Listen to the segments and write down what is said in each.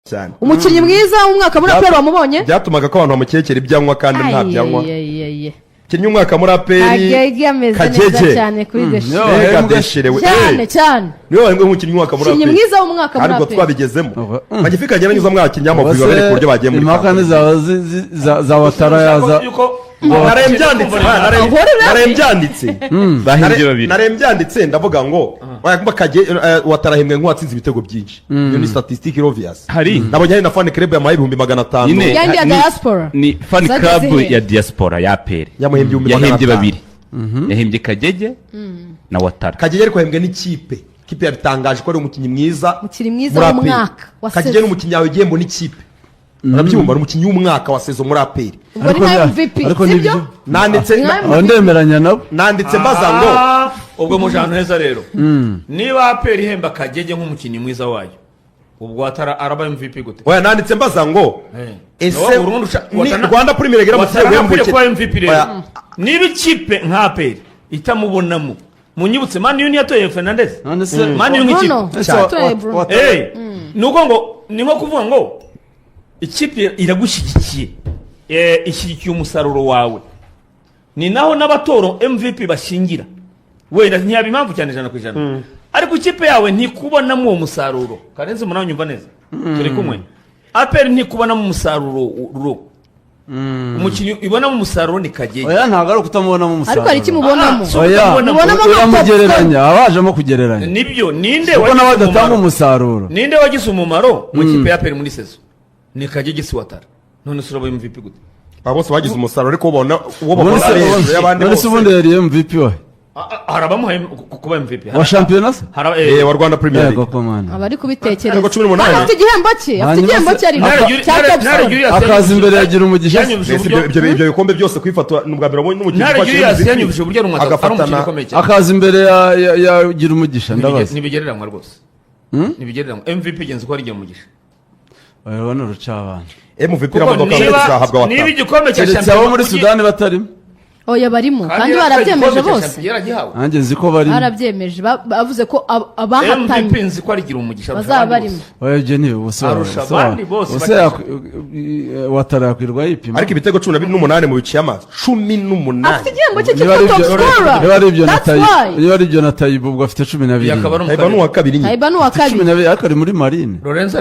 Cyane. Umukinnyi mwiza w'umwaka muri APR wamubonye? Byatumaga ko abantu bamukekera ibyanywa kandi nta byanywa. Ayayayaya. Umukinnyi w'umwaka muri APR, Kagege ameze neza Kagege. cyane kuri déchet. Yo. Mbega Wahembwe. déchet we. Cyane cyane. Niwe wahembwe nk'umukinnyi w'umwaka muri Umukinnyi APR. mwiza w'umwaka muri Kandi ubwo APR. twabigezemo. Ubwo. Magnifique yagiye abanyuza mwakinnyi Amavubi, babereka uburyo bagiye muri Impaka kampani. ntizaba za Watara yaza. Naraye mbyanditse, Ahora naraye mbyanditse. Bahembye babiri. Naraye mbyanditse, ndavuga ngo wayagomba kage Watara ahembwe nk'uwatsinze ibitego byinshi. Iyo ni statistique obvious. Hari. Nabonye hari na fan club yamuhaye 500,000. Nyine Yandi ya diaspora. Ni fan Zageze club he? ya diaspora ya APR. Yamuhembye 500,000. Yahembye babiri, yahembye Kagege na Watara. Kagege ariko yahembwe n'ikipe. Ikipe yabitangaje ko ari umukinnyi mwiza. Umukinnyi mwiza muri APR. w'umwaka wa Kagege saison. ni umukinnyi yawe igihembo n'ikipe. Urabyumva, ni umukinnyi w'umwaka wa saison muri APR. Ubwo ni nka MVP, Ariko sibyo? nibyo. Nanditse Ni nka Aho ndemeranya nabo. Nanditse mbaza ngo Ah, ubwo muje ahantu heza rero. Niba APR ihemba Kagege nk'umukinnyi mwiza wayo, ubwo Watara araba MVP gute? Oya, nanditse mbaza ngo ese Wowe burundu ni Rwanda Premier League iramutse Watara guhemba ntakwiye kuba umukinnyi- MVP rero. Oya. Niba ikipe nka APR itamubonamo, munyibutse, Man U ntiyatoye Fernandes? None se Man U nk'ikipe. Bruno. Ese Yatoye Bruno. Eh, ni uko ngo ni nko kuvuga ngo ikipe iragushyigikiye, ishyigikiye umusaruro wawe. Ni naho n'abatora MVP bashingira. Wenda ntiyaba impamvu cyane 100%, ariko ikipe yawe ntikubonamo uwo musaruro. Karenzi, umunani, nyumva neza, turi kumwe. APR ntikubonamo umusaruro ro umukinnyi ibonamo umusaruro ni Kagege. Oya, ntabwo ari ukutamubonamo umusaruro. Ariko hari icyo imubonamo. Ah, si Oya. ukutamubonamo. Mubonamo nka top Uramugereranya, abajemo kugereranya. Nibyo, ninde Kuko nawe wagize adatanga umumaro? umusaruro. Ninde wagize umumaro mu ikipe ya APR muri saison? Ni Kagege, si Watara. None se uraba MVP gute? Aba bose bagize umusaruro, ariko ubona uwo Ubundi babona se ari hejuru y'abandi none se bose. ubundi yari MVP we Ah, ah, hari abamuhaye kuba MVP. wa shampiyona se? Hari Wa Rwanda Premier Yego League. komana. Aba ari kubitekereza. Ibitego 18. Kandi afite igihembo cye, afite Hanyuma igihembo cye ariko cya top scorer. Akaza imbere yagira umugisha se. Yanyumvise Mbese uburyo ibyo bikombe byose kwifata ni ubwa mbere abonye n'umukinnyi Ntare ufashe Julius MVP, yanyumvise uburyo ari umwataka, ari umukinnyi agafatana ukomeye cyane. Akaza imbere ya gira umugisha, ndabaza. Ntibigereranywa rwose, ntibigereranywa. MVP igenzi uko ari igira umugisha. Urabona urucabana. MVP Kuko iramodoka izahabwa niba Watara. igikombe cya Keretse abo shampiyona muri Sudani batarimo. Oya, barimo kandi yaratwaye barabyemeje igikombe cya bose. shampiyona, yaragihawe. Nanjye nzi ko barimo. Barabyemeje. Bavuze ko MVP abahatanye nzi ko arigira umugisha arusha bazaba abandi barimo. bose. Oya, ibyo ni ubusa. Arusha abandi bose Ubuse Watara yakwirwa yipima? Ariko ibitego 18 mu biciye amazi, 18. Afite igihembo cye Niba cyitwa ari top ibyo- scorer. niba ari ibyo na That's Tayibu, why. niba ari ibyo na Tayibu, ubwo afite 12. Yakaba ari Taiba ni uwa kabiri nyine. Taiba ni uwa Afite cumi kabiri. na bibiri, ariko ari muri Marine. Lorenzo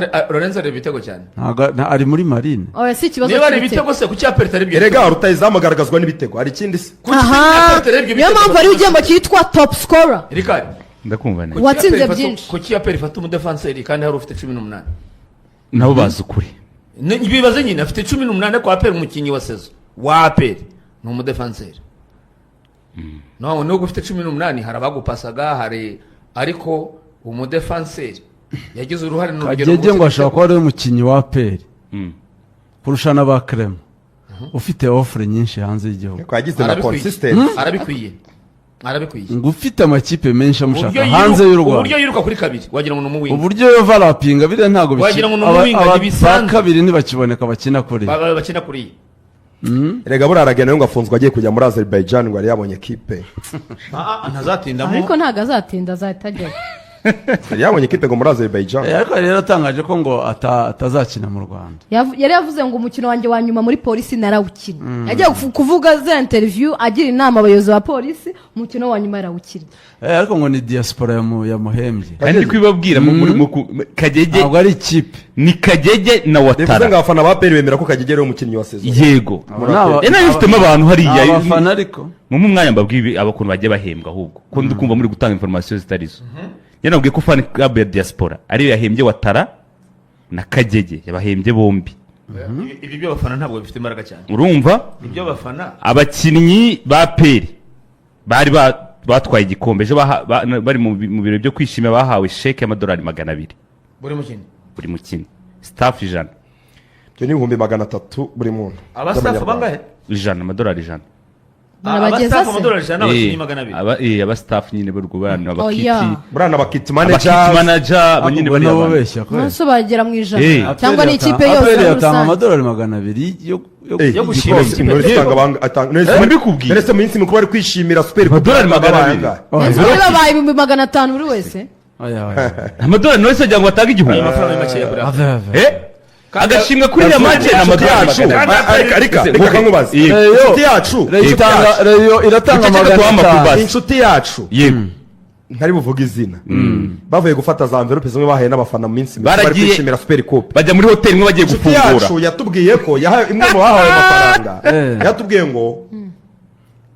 areba ibitego cyane. Ntabwo ari muri Marine. Oya, si ikibazo Niba ari cy'ibitego. ibitego se, kuki APR itari ibyo? Erega rutayizamu agaragazwa n'ibitego, hari ikindi se? Kuki Aha, APR itari ibyo niyo bitego? mpamvu hariho igihembo cyitwa top scorer. Rikari. Ndakumva neza. Kuki Uwatsinze APR byinshi. Kuki APR ifata umudefanseri kandi hari ufite 18? Nabo bazi ukuri. Bibaze nyine, afite 18, ariko APR umukinnyi wa saison wa APR ni umudefanseri. No nubwo ufite 18, hari abagupasaga, hari, ariko umudefanseri yagize uruhare mu rugero Kagege ngo ashobora kuba ari we mukinnyi wa APR kurusha n'aba Clement ufite offre nyinshi hanze y'igihugu. Ariko yagize na Arabikwiye. consistency. Arabikwiye, arabikwiye. Ngo ufite amakipe menshi amushaka Uburyo hanze y'u uburyo Rwanda. yiruka kuri kabiri, wagira ngo ni umuwinga. Uburyo yovarapinga biriya ntabwo Wagira ngo ni umuwinga, ntibisanzwe. ba kabiri ntibakiboneka bakina kuri Bakina kuri iyi. Erega buriya aragenda ngo afunzwe agiye kujya muri Azerbaijan, ngo yari yabonye kipe. Ah, ah, ntazatindamo. Ariko ntabwo azatinda, azahita ajyayo. Yari yabonye kipe ngo muri Azerbaijan. Ariko yari yaratangaje ko ngo atazakina mu Rwanda. Yari yavuze ngo umukino wanjye wa nyuma muri Polisi narawukina. Yagiye kuvuga za interview agira inama abayobozi ba Polisi, umukino wa nyuma yarawukina. Ariko ngo ni diaspora yamuhembye. Kandi ndi kubibabwira Kagege. Ntabwo ari ikipe. Ni Kagege na Bivuze ngo Watara. abafana ba APR bemera ko Kagege ari we mukinnyi wa saison. Yego. Nayo ifitemo abantu Ni hariya. abafana ariko. Mu mwanya mbabwiye abakuntu bagiye bahembwa, ahubwo ko ndi kumva muri gutanga information zitari zo. Njye nabwiye ko fan club ya diaspora ariyo yahembye Watara na Kagege, yabahembye bombi. Ibi by'abafana ntabwo bifite imbaraga cyane. Urumva? Iby'abafana. Abakinnyi ba APR bari batwaye igikombe ejo bari mu birori byo kwishimira, bahawe sheke y'amadolari 200. Buri mukinnyi? Buri mukinnyi, staff 100. Ibyo ni 300,000 buri muntu Aba staff by'amanyarwanda. bangahe? 100, amadolari 100. Murabageza Aba staff se? amadolari 100, abakinnyi 200. Aba staff nyine b'urwo bana, abakiti. Oya. Buriya na bakiti Abakiti managers. Manager bo nyine Ubwo bariya nabo bantu. beshya ko Umunsi bagera mu 100 cyangwa ni ikipe yose APR muri yatanga rusange? amadolari 200 yo Yo gushima None ikipe. none itanga Mbikubwiye. none se mu minsi mikuru bari kwishimira super coupe Amadolari 200. Oya, Ese ko babaye 500,000 buri wese? oya, oya. Amadolari none se wagira ngo batange 1000? Ayo mafaranga ni makeya kuri Ave, ave. Eh? Agashimwe kuri iriya match ni amadolari yacu 200. Reka Ese, reka nkubaze. Yego. Inshuti yacu, Rayon inshuti itanga yacu, Rayon iratanga Uceceke magana tubahe amakuru atanu basi. inshuti yacu, Yego. ntari buvuge izina, bavuye gufata za envelope zimwe bahaye n'abafana mu minsi mikuru bari kwishimira Super Coupe. Bajya muri hoteli imwe bagiye Inshuti gufungura. yacu yatubwiye ko yahawe imwe mu bahawe amafaranga. Yatubwiye ngo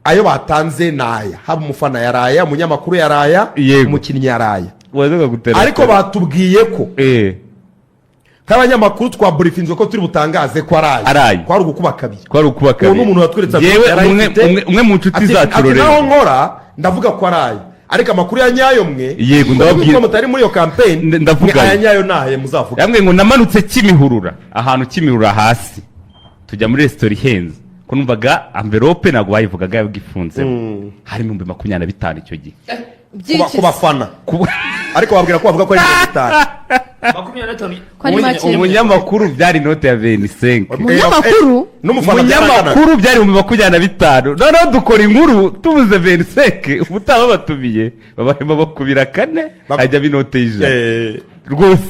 ayo batanze ni aya, haba umufana yaraya, umunyamakuru yaraya, umukinnyi yaraya. Wazaga gutera. Ariko batubwiye ko nk'abanyamakuru twaburifinzwe ko turi butangaze ko araye. Araye. Kwari ugukuba kabiri. Kwari ukuba Uwo kabiri. ni umuntu watweretse Yewe, yari umwe ayifite. umwe mu nshuti zacu Ati rero. naho nkora ndavuga ko araye, ariko amakuru ya nyayo mwe, Yego, ndababwira. kuko mutari muri iyo campaign, Ndavuga. mwe aya nyayo nahe muzavuga. Yambwiye ngo namanutse Kimihurura, ahantu Kimihurura hasi, tujya muri resitora ihenze, ko numvaga envelope ntabwo bayivugaga, yabaga ifunzemo, harimo 25,000 icyo gihe. Byinshi. Ku bafana. Ariko babwira ko bavuga ko ari 50. 25. Ko ari make. Umunyamakuru byari inote ya 25. Umunyamakuru? N'umufana byaranganaga. Umunyamakuru byari 25,000. Noneho dukora inkuru tubuze 25. Ubutaha babatumiye babahema bakubira kane, hajyamo inote y'100. Rwose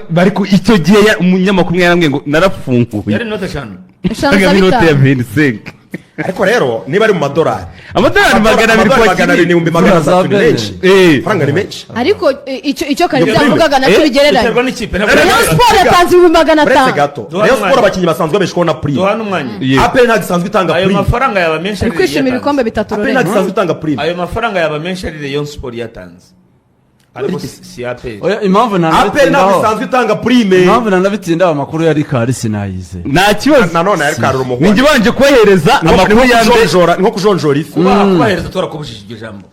bari icyo gihe umunyamakuru umwe yarambwiye ngo narafunguye. Yari inote 5. 5 za Hajyamo inote ya 5. 25. Ariko rero niba ari mu madolari, Amadolari 200 amadolari ku 200 ni bakinnyi. 300,000, ni Za menshi. Amafaranga ni menshi. Ariko icyo Karenzi Iyo yavugaga nacyo bigereranye. Biterwa n'ikipe, ntabwo Rayon Sport yatanze ibihumbi magana Uretse atanu. gato, Duhane Rayon umwanya. Sport abakinnyi basanzwe babeshwaho na prime. Duhane umwanya. Yego. APR ntabwo isanzwe itanga Ayo prime. mafaranga yaba menshi Ari ari kwishimira Rayon ibikombe bitatu. APR Rore. ntabwo isanzwe itanga prime. Ayo mafaranga yaba menshi ari Rayon Sport yatanze, ariko si APR. Oya, impamvu APR ntabwo nanabitindaho, isanzwe itanga prime. impamvu nanabitindaho, amakuru ya Rikari sinayize. Nta kibazo. Nanone yari karura umuhungu. Ninjye ubanje kubahereza amakuru ya mbere. Ni nko kujonjora ifi. Kubahereza turakubujije iryo jambo.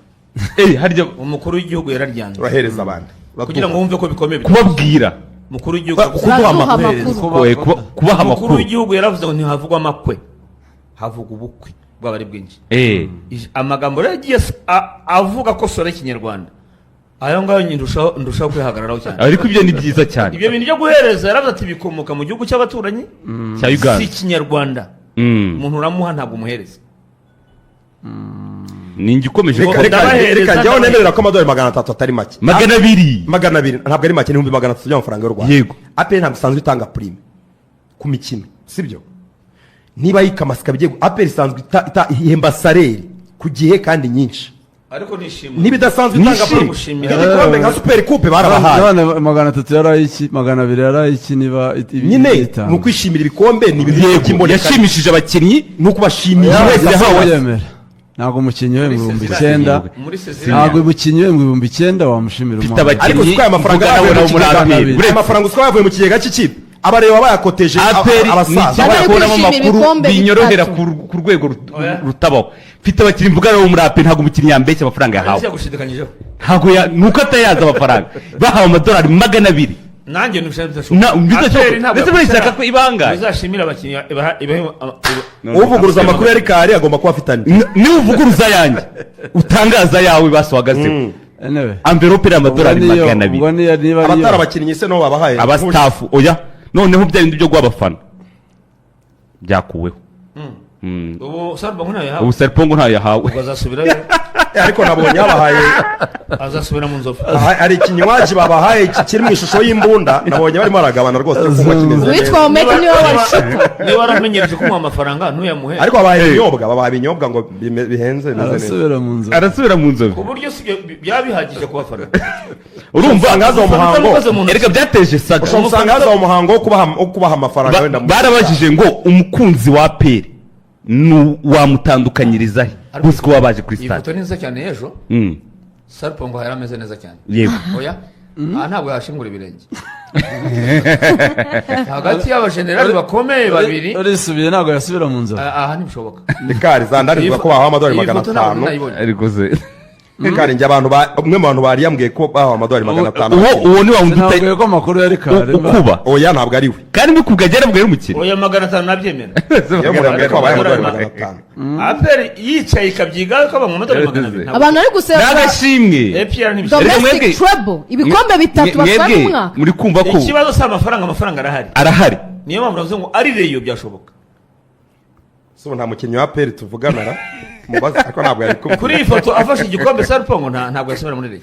Harya Umukuru w'igihugu yararyanze. Urahereza abandi. Kugira ngo wumve ko bikomeye. Kubabwira. Umukuru w'igihugu Kuduha Uraduha amakuru. amakuru. Kubaha Umukuru amakuru. w'igihugu yaravuze ngo ntihavugwa amakwe, havugwa ubukwe bwaba ari bwinshi. Amagambo rero yagiye avuga ko sora ikinyarwanda, ayo ngayo ndushaho kwihagararaho cyane. Ariko ibyo ni byiza cyane. Ibyo bintu byo guhereza, yaravuze ati bikomoka mu gihugu cy'abaturanyi, Cya si Uganda. ikinyarwanda. Umuntu uramuha, ntabwo umuhereza. Ninjye ukomeje Reka reka Ndabahereza, reka njyewe ndabahereza. nemerera ko amadolari 300 atari make. 200. 200 ntabwo ari make, ni 300,000 by'amafaranga y'u Rwanda. Yego. APR ntabwo isanzwe itanga prime ku mikino, sibyo? Niba yikamasi ikaba igiye, APR isanzwe ihemba salaire ku gihe kandi nyinshi. Ariko nishimwe. Niba idasanzwe itanga Nishimwe. prime, Gushimira. igikombe nka Super Coupe barabahaye. None 300 yari ayiki? 200 yari ayiki niba Nyine itanga? ni ukwishimira ibikombe, ni ibintu by'imboneka. Yashimishije abakinnyi. Ni ukubashimira Ya, wese yahawe ahawe. yemera. Ntabwo umukinnyi uhembwa 9000, Muri sezibera. ntabwo umukinnyi uhembwa 9000 wamushimira Mfite umuhanga. abakinnyi Ariko siko aya mafaranga mvuga nawe yavuye mu muri kigega, APR. Abiri. aya mafaranga usiko yavuye mu kigega cy'ikipe, abareba bayakoteje APR ni abasaza. ikipe Bari kubonamo kwishimira amakuru ibikombe binyorohera bitatu. ku rwego Oya. rutabaho. Mfite abakinnyi mvuga nabo muri APR, ntabwo umukinnyi yambeshya amafaranga yahawe. Yagushidikanyijeho. Ntabwo nuko atayazi amafaranga bahawe, amadolari 200. Nanjye ntibishobora, bidashoboka. Bidashoboka. APR ntabwo Ndetse barishaka ko ibangaye. Bizashimira abakinnyi ibahe Uvuguruza amakuru ya Rikari agomba kuba afite andi. Niba uvuguruza ayanjye, utangaza ayawe basuhagazeho. Anyway. Envelope iri amadolari Ubwo niyo- 200. Ubwo niyo niba ariyo Abatari abakinnyi se nabo babahaye? Aba staff oya. Noneho bya bindi byo guha abafana byakuweho. Ubu Sarpongo ntayo yahawe. Ubu Sarpongo ntayo yahawe. Ubwo azasubirayo. Ariko nabonye babahaye. Azasubira mu nzovu. Hari ikinywaji babahaye kiri mu ishusho y'imbunda, nabonye barimo baragabana rwose, cyo kunywa kimeze neza. Uwitwa Omedi niwe warishuka. Niba waramenyereje kumuha amafaranga ntuyamuhe. Ariko babahaye ibinyobwa, babahaye ibinyobwa ngo bihenze, bimeze neza. Arasubira mu nzu. Arasubira mu nzovu. Ku buryo si byaba bihagije ku bafana. Urumva Usanga haza umuhango. Utamukoze mu ntoki. Erega byateje saga. Ushobora gusanga haza umuhango wo kubaha amafaranga wenda Barabajije ngo umukunzi wa APR wamutandukanyiriza he bose ko baba baje kuri Iyi stade? foto ni nziza cyane y'ejo. Sarpongo yari ameze neza cyane. Yego. Oya, aha ntabwo yashingura ibirenge hagati y'abajenerali bakomeye babiri. Urisubiye, ntabwo yasubira mu nzu. Aha ntibishoboka. Rikari zandarizwa ko bahawe amadolari Iyi magana foto ntabwo atanu nayibonye. Ariko se Rikari, njye abantu umwe mu bantu bari yambwiye ko bahawe amadolari 500. Uwo ni wa wundi Sinabwiye ko amakuru yari kare. Ukuba. Oya, ntabwo ari we. Kandi mbikubwa agera bwari umukino. Oya, 500 nabyemera. Yewe, murambwiye ko babaye amadolari 500. APR yicaye ikabyiga ko banywa amadolari 200. Abantu bari guseka. N'agashimwe. APR ntibishoboka. Erega Domestic treble, ibikombe bitatu batwara mwebwe umwaka. muri kumva ko Ikibazo si amafaranga, amafaranga arahari. Arahari. Niyo mpamvu navuze ngo ari Rayon byashoboka. So nta mukinnyi wa APR tuvugana ra mubaze, ariko ntabwo yari Kuri iyi foto afashe igikombe Sarpongo, ntabwo yasubira muri Rayon.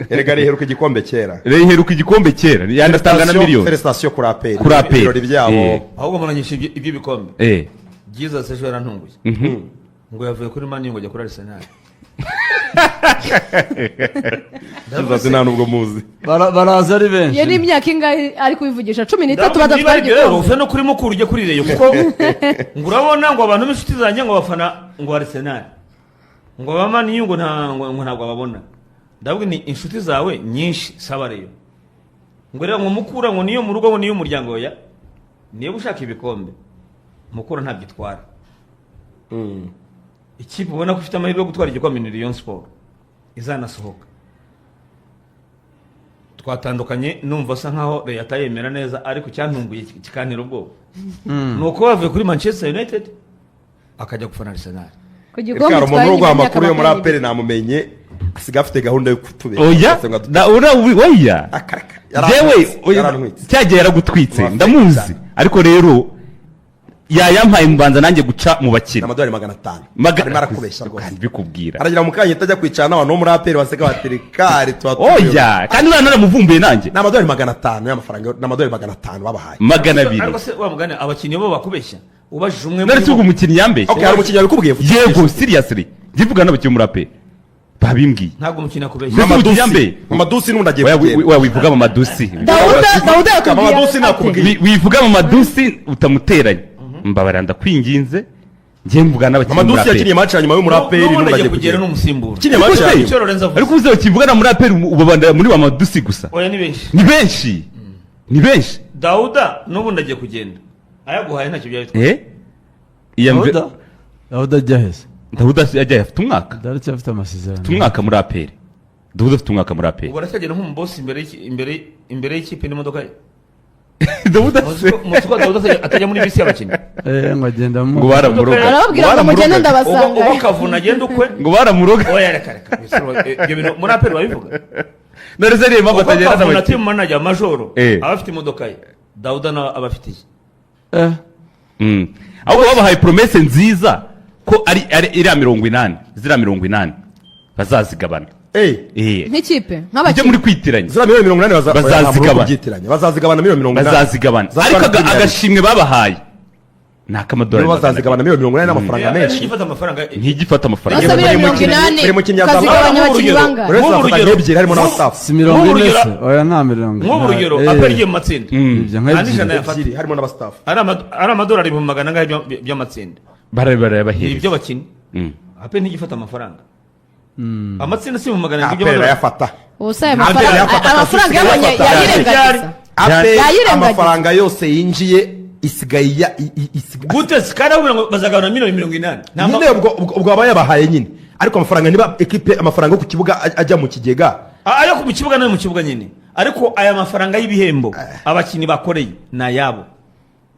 Erega riheruka igikombe kera. Riheruka igikombe kera, yanatanga na miliyoni. Félicitations kuri APR. Kuri APR. Ibirori byabo. Ahubwo muranyisha iby'ibikombe. Jesus ejo yarantunguye, ngo yavuye kuri Man U ngo ajya kuri Arsenal. Jesus nta nubwo muzi. Baraza ari benshi. Iyo ni imyaka ingahe ari kubivugisha? 13 Niba badatwara ari ibyo rero, igikombe. uve no kuri Mukura ujye kuri Rayon, kuko ngo urabona ngo abantu b'inshuti zanjye ngo bafana ngo Arsenal, ngo aba Man U ngo ngo ntabwo babona. Ndavuga ni inshuti zawe nyinshi saba Rayon, ngo rero ngo Mukura ngo niyo mu rugo, ngo niyo umuryango. Ya, niba ushaka ibikombe, Mukura ntabwo itwara. Ikipe ubona ko ifite amahirwe yo gutwara igikombe ni Rayon Sport izanasohoka. Twatandukanye numva asa nkaho Rayon atayemera neza, ariko icyantunguye kikantera ubwoba ni uko bavuye kuri Manchester United akajya gufana Arsenal. Ku gikombe Rikari umuntu itwaye wo guha nyuma y'imyaka amakuru yo muri 20. APR namumenye, asigaye afite gahunda yo kutubera. Oya. Ngo Oya. Akaraka. Jewe oya, Yarantwitse. cyagiye yaragutwitse. Wafite Ndamuzi. cyane. Ariko rero yayampaye mbanza nanjye guca mu Ni bakina. amadolari 500. Arimo arakubeshya rwose. Kandi bikubwira. Aragira mu kanya itajya kwicara n'abantu bo muri APR baseka bati rikari tuba Oya, kandi uriya naramuvumbuye nanjye. Ni amadolari 500 y'amafaranga, ni amadolari 500 babahaye. 200. Ariko se wa mugani, abakinnyi bo bakubeshya? Ubajije umwe None muri se ubwo bo umukinnyi yambeshye? Okay, hari umukinnyi wabikubwiye? Yego, seriously, ndivuga n'abakinnyi muri APR babimbwiye. Ntabwo umukinnyi akubeshya. Mbese umukinnyi Mamadusi. yambeye? Mamadusi n'undi agiye Oya, kugenda. oya, wivuga Mamadusi. Dawuda yakubwiye Mamadusi ate? nakubwiye. Wivuga Mamadusi utamuteranya, mbabarira, ndakwinginze, njye mvuga n'abakinnyi muri Mamadusi APR. yakiniye match ya nyuma yo muri APR, n'ubundi n'undi agiye agiye kugera kugenda. n'umusimbura. Yakiniye match ya nyuma. Icyo Lorenzo avuze. Ariko uzi bakivugana muri APR ubabanda muri Mamadusi gusa. Oya, ni benshi. Ni benshi, ni benshi. Dawuda n'ubundi agiye kugenda, ayaguhaye ntacyo byaba bitwaye. Iya Dawuda, Dawuda ajya heza? Dawuda ajya afite umwaka. Aracyafite amasezerano. Afite umwaka muri APR, Dawuda afite umwaka muri APR. Ubu aracyagenda nk'umubosi imbere y'ikipe n'imodoka ye. Dawuda Muzi se ko Dawuda atajya muri bisi y'abakinnyi. Ngo agenda mu Ngo baramuroga. Arababwira ngo mugende. Ubwo Ndabasanga. Ubwo Kavuna agenda ukwe. Ngo baramuroga. Oya, reka reka, ibyo bintu muri APR babivuga. None se niyo mpamvu Ubwo atagenda Kavuna n'abakinnyi? team manager majoro aba afite imodoka ye, Dawuda nawe aba afite iye. Ahubwo babahaye promesse nziza ko ari iriya 80, ziriya 80 bazazigabana. Nk'ikipe, Ujye nk'abakinnyi. muri kwitiranya. Ziriya miliyoni 80 Bazazigabana. Kubyitiranya, bazazigabana miliyoni 80. Bazazigabana, Zazigabana ariko kuri agashimwe babahaye ni ak'amadolari Nibo bazazigabana miliyoni 80 n'amafaranga menshi. Ntigifata amafaranga. Ntigifata amafaranga. Basa Buri miliyoni mirongo inani buri mukinnyi azamara- ukazigabanya Nk'ubu abakinnyi urugero- bangahe? Buri wese Nk'ubu afata urugero- nk'ebyiri harimo n'abastaff. Si 40 Nk'ubu se? Oya, nta mirongo. Nk'ubu urugero, APR igiye mu matsinda, Ibyo nta nk'ebyiri. n'ijana yafata. Ebyiri harimo n'abastaff. Ari amadolari 100,000 angahe by'amatsinda. Bara Ni barayabahereza. ibyo bakinnyi. APR ntigifata amafaranga, amatsinda si 700 APR by'amadolari. arayafata. Ubu se aya APR mafaranga arayafata, amafaranga Kasusi yabonye arayafata. yayirengagiza. APR Yayirengagiza. amafaranga yose yinjiye isigaye Gute se kandi akubwira ngo bazagabana miliyoni 80? Nyine ubwo aba yabahaye nyine, ariko amafaranga niba ekipe amafaranga yo ku kibuga ajya mu kigega. Ayo mu kibuga nayo mu kibuga nyine, ariko aya mafaranga y'ibihembo abakinnyi bakoreye ni ayabo.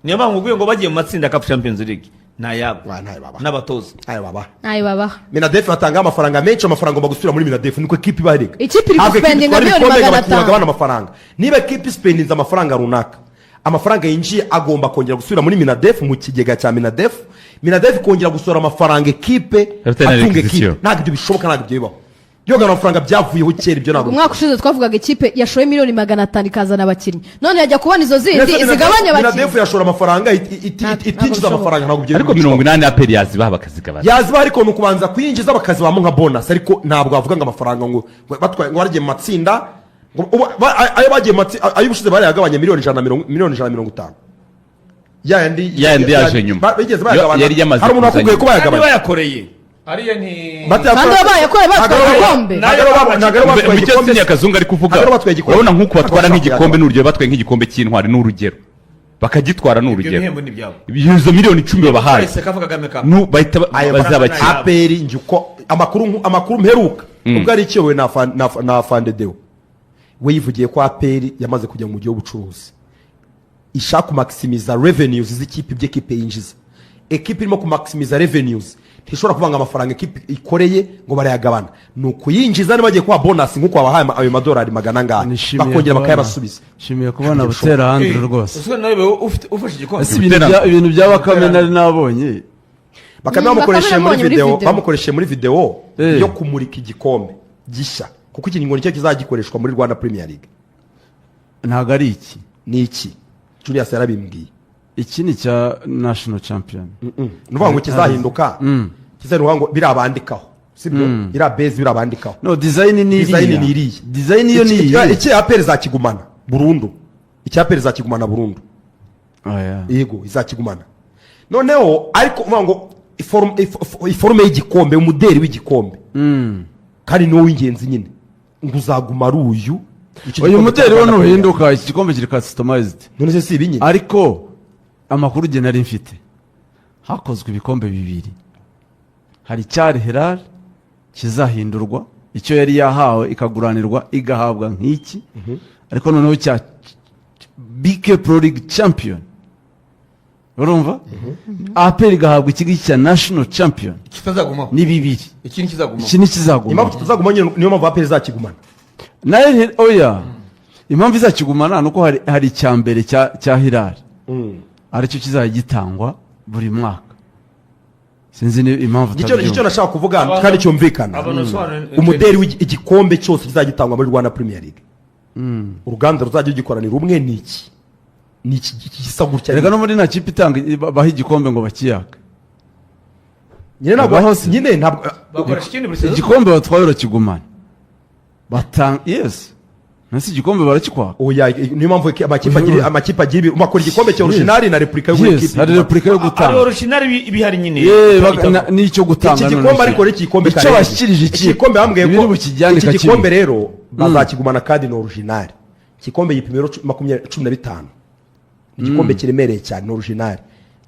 Niyo mpamvu nkubwiye ngo bagiye mu matsinda ya CAF Champions League ni ayabo. Wa, ntayo babaha. N'abatoza. Ntayo babaha. Ntayo babaha. Minadef batanga amafaranga menshi, amafaranga agomba gusubira muri Minadef, niko ekipe iba irega. Ikipe iri Ntabwo ekipe guspendinga itwara miliyoni ibikombe ngo magana abakinnyi atanu. bagabane amafaranga. Niba ekipe ispendinze amafaranga runaka, amafaranga yinjiye agomba kongera gusubira muri Minadef, mu kigega cya Minadef. Minadef kongera gusohora amafaranga ekipe Afite na atunga ekipe. requisition. Ntabwo ibyo bishoboka, ntabwo ibyo bibaho. Iyo amafaranga byavuyeho kera, ibyo ntabwo. Umwaka ushize twavugaga ikipe yashoye miliyoni 500 ikazana abakinnyi, none yajya kubona izo zindi zigabanya abakinnyi. Minadef yashora amafaranga Ntabwo itinjiza bishoboka. amafaranga, ntabwo ibyo Ariko bishoboka. 80 APR yazibaha bakazigabana. Yaziba, ariko ni ukubanza kuyinjiza bakazibamo nka bonus, ariko ntabwo bavuga ngo amafaranga ngo batwaye, ngo baragiye mu matsinda, ngo ayo bagiye mu matsinda, ayo ubushize barayagabanya miliyoni 100, miliyoni 150, yandi. Yandi yaje nyuma. Bigeze bayagabana? Yari yamaze Hari umuntu kuza wakubwiye ko nyuma. Kandi bayagabanya? bayakoreye ariya ni Kandi bayakoreye batwaye igikombe. Ntabwo ari batwaye Mu cyo igikombe. Sinya Kazungu ari kuvuga, Ntabwo ari batwaye igikombe. urabona nk'uku batwara Ntabwo nk'igikombe, ni urugero, batwaye nk'igikombe cy'intwari, ni urugero, bakagitwara, ni Ibyo urugero, bihembo ni ibyabo. Izo miliyoni 10 babahaye Twese kavuga Kagame Cup. Bahita Ayo bazabakira. APR njye uko amakuru mperuka, ubwo ari ikiyobowe na Afande Deo, we yivugiye ko APR yamaze kujya mu mujyi w'ubucuruzi, ishaka kumaximiza revenues z'ikipe, ibyo ekipe yinjiza. Ekipe irimo kumaximiza revenues ntishobora kuvanga amafaranga ekipe ikoreye ngo barayagabana. Ni ukuyinjiza, niba bagiye kuba bonus nk'uko wabahaye ayo madolari magana angahe, Nishimiye bakongera bakayabasubiza. Nishimiye kubona Butera Andrew rwose. Ese nawe ufashe igikombe? Ese ibintu bya Bakame nari nabonye? Bakame Bakame bamukoresheje muri nabonye muri video video. Bamukoresheje muri video Eh. yo kumurika igikombe gishya. Kuko iki ngo nicyo kizagikoreshwa muri Rwanda Premier League. Ntabwo ari iki. Ni iki, Julius yarabimbwiye. Iki ni icya national champion. Ni ukuvuga ngo kizahinduka, kizahinduka ngo biriya bandikaho, sibyo? Iriya base, biriya bandikaho. No, design ni iriya. Design ni iriya. Design yo ni iyi. Iki APR izakigumana burundu, iki APR izakigumana burundu. Oya. Yego, izakigumana. Noneho ariko uvuga ngo iforme y'igikombe, umuderi w'igikombe, kandi niwo w'ingenzi nyine, ngo uzaguma ari uyu. Icyo Uyu gikombe muderi cya wo Rwanda Premier. ntuhinduka, iki gikombe kiri customized. None se si ibi nyine? Ariko amakuru ugena nari mfite, hakozwe ibikombe bibiri: hari icyari Hilal kizahindurwa, icyo yari yahawe ikaguranirwa igahabwa nk'iki, ariko noneho cya BK Pro League champion, urumva, APR igahabwa iki ngiki cya national champion. Kitazagumaho. Ni bibiri. Iki ntikizagumaho. Iki ntikizagumaho. Impamvu kitazaguma nyine, niyo mpamvu APR izakigumana. Nayo oya, impamvu izakigumana ni uko hari icya mbere cya Hilal, aricyo kizajya gitangwa buri mwaka. Sinzi ni impamvu Icyo utabyumva. nashaka kuvuga kandi cyumvikana, Abantu basobanura- umuderi w'igikombe cyose kizajya gitangwa muri Rwanda Premier League, uruganda ruzajya rugikora ni rumwe, ni iki, ni iki gisa gutya. Reka, no muri nta kipe itanga, baha igikombe ngo bakiyake. Nyine ntabwo Baho se. Nyine ntabwo. Bakoresha ikindi buri saison. Igikombe batwaye urakigumana, batanga, yes, nasi igikombe barakikwaka. Oya, niyo mpamvu amakipe agira bakora igikombe cya original na réplica yo muri Yes, ekipe. hari réplica yo Ari gutanga. original iba ihari nyine. N'icyo gutanga Iki none gikombe se. ariko ni igikombe Icyo karenze. bashyikirije Iki ikipe gikombe bambwiye ibi ko bukijyane iki gikombe kakibika. rero bazakigumana kandi ni original. Igikombe gipima ibiro 25, ni igikombe kiremereye cyane, ni original.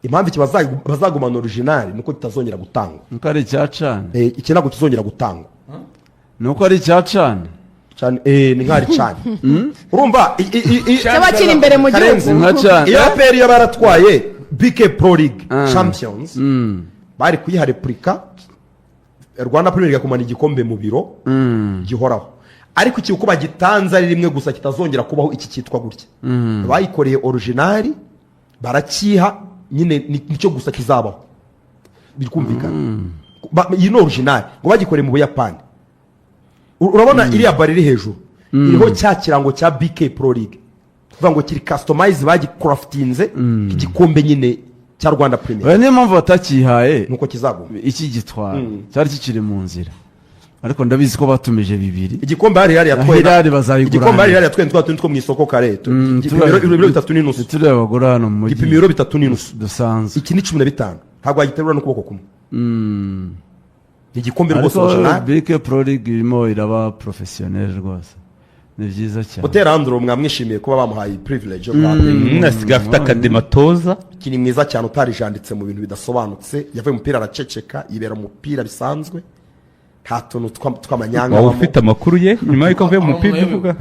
Impamvu iki bazagumana original ni uko kitazongera gutangwa. Nuko ari icya CHAN. Iki ntabwo kizongera gutangwa. Nuko ari icya CHAN. Cyane, ni nk'ari cyane, urumva Cyaba kiri imbere mu gihugu. Karenzi, Nka CHAN. Iyo APR yaba yaratwaye BK Pro League Champions, bari kuyiha réplica, Rwanda Premier League igakumana igikombe mu biro gihoraho. Ariko iki uko bagitanze ari rimwe gusa, kitazongera kubaho, iki cyitwa gutya, bayikoreye original barakiha nyine, nicyo gusa kizabaho, biri kumvikana. Iyi ni original, ngo bagikoreye mu Buyapani. Urabona iriya bari iri hejuru iriho cya kirango cya BK Pro League, kuvuga ngo kiri customize, bagicraftinze igikombe nyine cya Rwanda Premier. Oya, niyo mpamvu batakihaye. Nuko kizaguma. Iki gitwara cyari kikiri mu nzira, ariko ndabizi ko batumije bibiri. Igikombe hari yatwaye. Hilal bazayigurana. Igikombe hari yatwaye twa tundi two mu isoko kare, gipima ibiro 3.5. Tureba abagore hano mu mujyi. Gipima ibiro 3.5. Dusanzwe. Iki ni 15, ntabwo wagiterura n'ukuboko kumwe. Ni igikombe rwose Ariko original. BK Pro League irimo iraba professionnel rwose, ni byiza cyane. Butera Andrew mwamwishimiye kuba bamuhaye privilege yo kwa APR. Asigaye afite akademi atoza. Kini mwiza cyane, utarijanditse mu bintu bidasobanutse, yavuye mu mupira araceceka, yibera mu mupira bisanzwe, nta tuntu tw'amanyanga Waba abamo. ufite amakuru ye nyuma y'uko avuye mu mupira uvuga?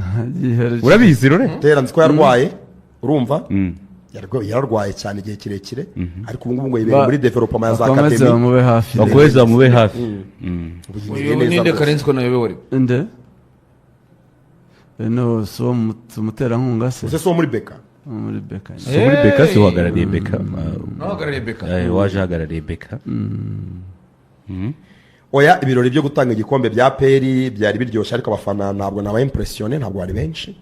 Urabizi rore? Butera nzi ko yarwaye, urumva, yararwaye cyane igihe kirekire, ariko ubu ngubu ngo yibereye muri development ya za Bakomeze academy. bamube hafi. Bakomeze bamube hafi. Ubu yimeze Uyu neza ninde? rwose. Karenzi ko nayobewe. Nde? No, si uwo umuterankunga se? Ese si uwo muri BK? Uwo muri BK. Si muri BK, si uhagarariye BK. Uhagarariye BK. Waje ahagarariye BK. Oya, ibirori byo gutanga igikombe bya APR byari biryoshye, ariko abafana ntabwo nabaye impressionné, ntabwo bari benshi.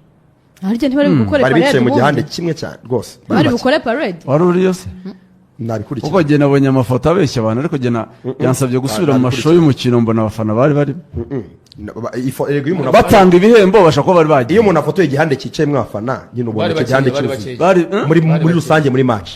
Harya ntibari bukore Bari parade bicaye mu gihande ubundi? kimwe cyane rwose. Bari bake. bukore parade? Wari uriyo se? Nabikurikira. Kuko jye nabonye amafoto abeshya abantu, ariko jye yansabye gusubira mu mashusho y'umukino, mbona abafana bari barimo. Erega iyo umuntu Batanga ibihembo, basha kuba bari bagiye. Iyo umuntu afotoye igihande cyicayemo abafana nyine, ubona Bari icyo gihande bakeya, bari cyuzuye. bakeya. Bari Muri Bari muri bakeya. rusange muri match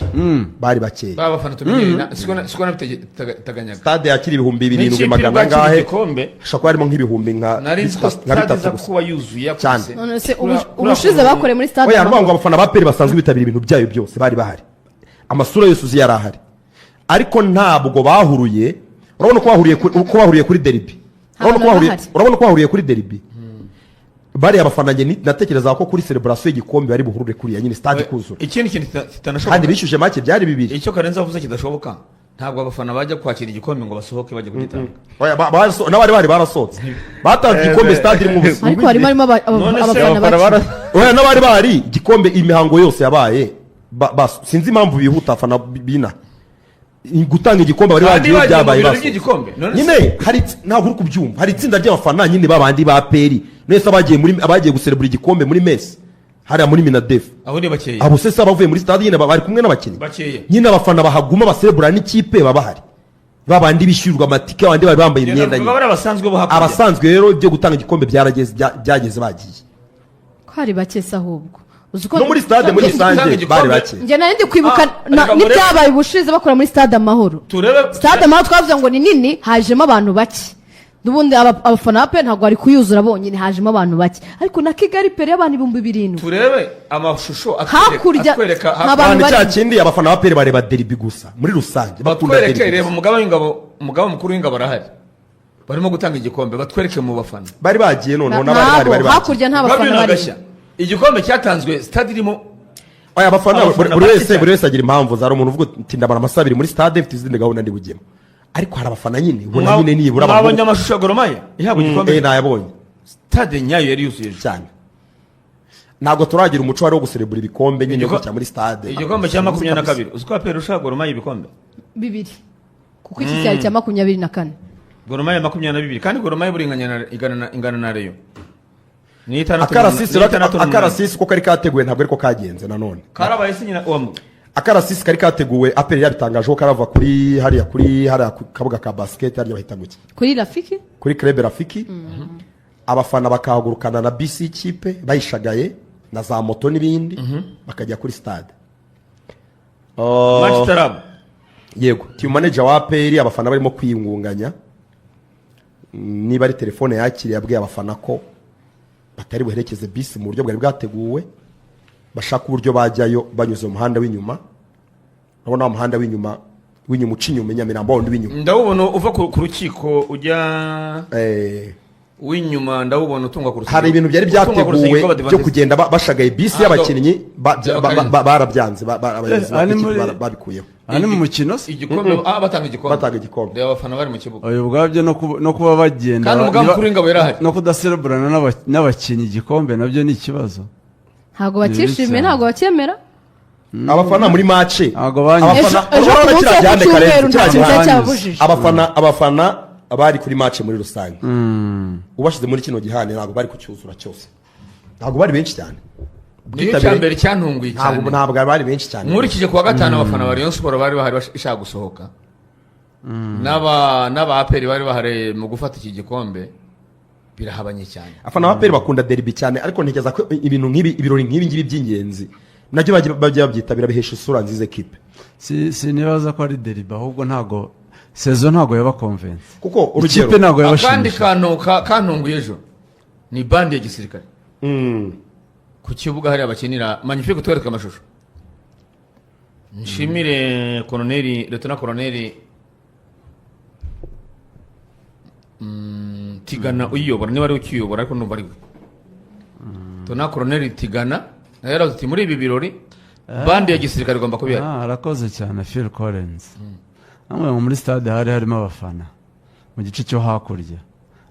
bari bakeya. Ba bafana tumenyereye, siko nabiteganyaga. Stade yakira 7,000 N'ikipe magana iri bwakire angahe, igikombe. hashobora kuba harimo nk'ibihumbi nka Nari nzi ko nka stade bitatu iza gusa. Kuba yuzuye. Cyane. None se ubushize bakoreye muri stade Oya, Amahoro? ngo abafana ba APR basanzwe bitabira ibintu byayo byose bari bahari, amasura yose uzi yari ahari, ariko ntabwo bahuruye. Urabona uko bahuriye kuri derby. Urabona uko Ntabwo bahari. Urabona uko bahuriye kuri derby bariya abafana. Njye natekerezaga ko kuri celebration y'igikombe bari buhurure kuriya nyine, stade kuzura. Ikindi kintu kitanashoboka. Kandi bishyuje make, byari bibiri. Icyo Karenzi avuze kidashoboka, ntabwo abafana bajya kwakira igikombe ngo basohoke bajya kugitanga. Oya, n'abari bahari barasohotse, batanze igikombe stade irimo ubusa. Ariko harimo None se abafana abafana bake. Oya, n'abari bahari, igikombe, imihango yose yabaye, sinzi impamvu bihuta abafana bina. Gutanga igikombe bari Kandi bagiye bagiye mu byabaye birori basohotse. by'igikombe. None se- Nyine hari, ntabwo uri kubyumva, hari itsinda ry'abafana nyine babandi ba APR nese abagiye guserebura igikombe muri mess hariya muri MINADEF. Aho ni bakeya. Abo se abavuye muri stade nyine bari kumwe n'abakinnyi. Bakeya. Nyine abafana bahaguma baserebura n'ikipe baba bahari, babandi bishyurwa amatike, abandi bari bambaye imyenda Navuga nyine. bari abasanzwe bo hakurya. Abasanzwe rero ibyo gutanga igikombe byarageze, byageze bagiye. Ko hari bake se ahubwo? Uzi ko No muri stade muri Gutanga rusange igikombe- bari bake. Njye nari ndi kwibuka Ah, reka murebe. n'ibyabaye ubushize bakora muri Stade Amahoro. Turebe. Stade Amahoro twavuze ngo ni nini, hajemo abantu bake n'ubundi. Abafana ba APR ntabwo bari kuyuzura bonyine, hajemo abantu bake, ariko na Kigali Pele y'abantu 7000. Turebe amashusho atwereka Hakurya atwereka nta bantu Abantu cya bari. kindi, abafana ba APR bareba derby gusa muri rusange, bakunda Batwereke. derby Reba gusa. umugaba w'ingabo, umugaba mukuru w'ingabo arahari, barimo gutanga igikombe, batwereke mu bafana. Bari bagiye noneho n'abari bahari bari Ntabwo bagiye. hakurya nta Ubwabyo bafana ni bari. agashya. Igikombe cyatanzwe stade irimo Oya, abafana abafana buri bake wese cyane. Buri wese agira impamvu. Hari umuntu uvuga ati ndamara amasaha 2 muri stade, mfite izindi gahunda ndi bujyemo, ariko hari abafana nyine ubona nyine nibura Mwabonye amashusho ya Gor Mahia ihabwa igikombe? Nayabonye. Stade nyayo yari yuzuye ejo. Cyane. Ntabwo turagira umuco wari wo guserebura ibikombe nyine gutya muri stade. Igikombe cya 22, uzi ko APR ushaka Gor Mahia ibikombe Bibiri, kuko iki cyari cya 24. Gor Mahia 22, kandi Gor Mahia buri ingana na Rayon ni itandatu Akarasisi ni itandatu n'umunani. Akarasisi ko kari kateguwe ntabwo ariko kagenze nanone. Karabaye se nyina wa Akarasisi kari kateguwe, APR yabitangajeho, karava kuri hariya, kuri hariya ku kabuga ka basket, hariya bahita guki? Kuri Rafiki. Kuri Club Rafiki, abafana bakahagurukana na bisi y'ikipe bayishagaye na za moto n'ibindi, bakajya kuri stade. Match itaraba. Yego, team manager wa APR, abafana barimo kwiyungunganya, niba ari telefone yakiriye, yabwiye abafana ko batari buherekeze bisi mu buryo bwari bwateguwe, bashaka uburyo bajyayo banyuze mu muhanda w'inyuma. Urabona wa muhanda w'inyuma uca inyuma i Nyamirambo, wundi w'inyuma. Ndawubona uva ku rukiko ujya w'inyuma, ndawubona utunga ku rusengero. Hari ibintu byari Utunga ku byateguwe rusengero byo rw'Abadivantisiti. kugenda bashagaye bisi Ah, y'abakinnyi barabyanze, abayobozi Ari b'ikipe babikuyeho. Aha ni mu mukino se? Igikombe, batanga igikombe. Batanga igikombe. Reba abafana bari mu kibuga. Oya, ubwabyo no kuba bagenda Kandi umugaba mukuru w'ingabo yarahari. No kudasereburana n'abakinnyi igikombe nabyo ni ikibazo. Ntabwo Ni bibi bakishimiye. cyane. Ntabwo bacyemera. Abafana muri match Ntabwo banyuze. Ejo ku urabona munsi kiriya wo ku gihande cyumweru Karenzi, nta kiriya kintu cyari gihande. cyababujije. Abafana bari kuri match muri rusange, ubashyize muri kino gihande ntabwo bari kucyuzura cyose, ntabwo bari benshi cyane. Niyo cya mbere cyantunguye Ntabwo cyane. Ntabwo bari benshi cyane. Nkurikije kuwa gatanu abafana ba Rayon Sport bari bahari bashaka gusohoka, n'aba APR bari bahari mu gufata iki gikombe, birahabanye cyane. Abafana ba APR bakunda derby cyane, ariko ntekereza ko ibintu nk'ibi, ibirori nk'ibi ngibi by'ingenzi nabyo bajya babyitabira, bihesha isura nziza ekipe. Si sinibaza ko ari derby, ahubwo ntago saison ntago yaba convaincre. Kuko urugero Ikipe ntago Akandi yabashimishije. kantu kantunguye ejo ni bande ya gisirikare ku kibuga hariya bakinira. Magnifique, twereke amashusho. Nshimire koloneli, lieutenant koloneli Tigana uyiyobora, niba ari we ukiyobora, ariko ndumva ari we, lieutenant koloneli Tigana nawe yaravuze ati muri ibi birori bande ya gisirikare igomba kuba ihari. Ah, arakoze cyane Phil Collins. Namwe ngo muri stade hari harimo abafana mu gice cyo hakurya,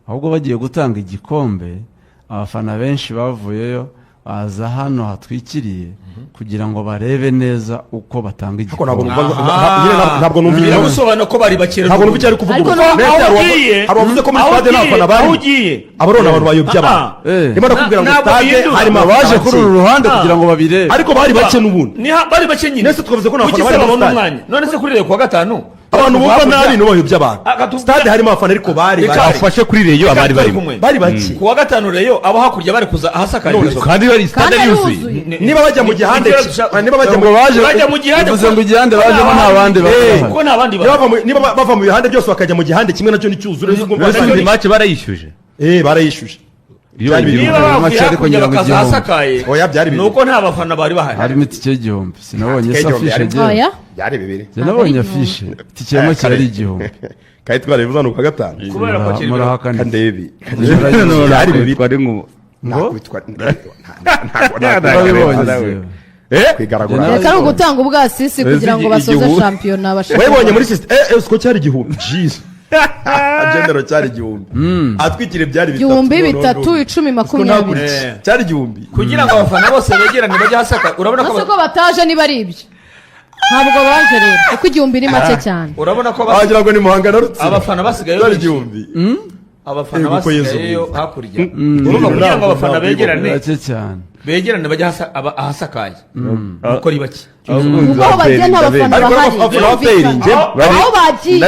ahubwo bagiye gutanga igikombe abafana benshi bavuyeyo baza hano hatwikiriye kugira ngo barebe neza uko batanga Ariko ntabwo igikombe. numva nyine ntabwo numva Biragusobanura ko bari bakera. Ntabwo numva icyo ari kuvuga Ariko ubu. no- Mbese Aho hari ugiye, hari uwavuze ko muri aho stade nta ugiye, bafana aho barimo. ugiye. Abo rero ni abantu bayobya abantu. Ndimo ndakubwira ngo Ntabwo stade bihindura. harimo Baje abafana kuri uru bake. ruhande kugira ngo babirebe. Ariko bari bake n'ubundi. Bari bake nyine. Nese twavuze ko nta Kuki bafana se bari muri babona stade? umwanya? None se kuri Rayon kuwa gatanu Abantu bumva hakurya- nabi nibo bayobya abantu. Stade harimo abafana, ariko bari Reka- bake. Afashe kuri Rayon abari barimo. Kumwe. Bari bake. Kuwa gatanu Rayon abo hakurya bari kuza ahasakaye. None Kandi bari stade Kandi ari yuzuye. yuzuye. Niba bajya mu gihande niba bajya mu Ngo baje Bajya mu gihande bivuze ngo igihande bajemo nta bandi bari bahari. Kuko nta bandi niba bahari. niba bava mu bihande byose bakajya mu gihande kimwe, nacyo nticyuzure. Mbese izi match barayishyuje? Barayishyuje. Iyo Byari bagiye- Niba Make bavuye ariko hakurya ngira ngo bakaza igihombo. ahasakaye, Oya, byari ni bibiri. uko nta bafana bari bahari. Harimo itike y'igihumbi, sinabonye Itike se y'igihumbi afishe harimo. ngewe? Oya. Byari bibiri. Njye nabonye afishe itike ya make yari 1000. Kandi twarabivuze hano kuwa gatanu. Kubera ko kiri Murahakana. Kandebi Murahakana. byari bibiri. Twari nko Nakubitwa Urabibonye Nawe. se? Kwigaragura. Nawe. Reka ari ugutanga ubwasisi kugira ngo basoze shampiyona bashake. Wayibonye muri system, siko cyari 1000, jeez, general, cyari 1000 atwikire, byari bitatu. Igihumbi, No, no, bitatu, no. icumi, Siko makumyabiri. cyari 1000. Kugira ngo abafana bose begerane bajye ahasakaye, urabona ko Nase ko bataje niba ari ibyo? Ntabwo baje rero, kuko 1000 ni make cyane. Urabona ko Wagira ngo ni Muhanga na Rutsiro. Abafana basigaye Byari benshi. 1000. Abafana Yego, uko Yezu basigayeyo abizi. hakurya, urumva, kugira ngo abafana Ntabwo begerane, Bake cyane. begerane bajye ahasakaye, kuko ari bake. Kuko aho bagiye nta bafana Ariko bahari. abafana ba APR njye Aho bagiye.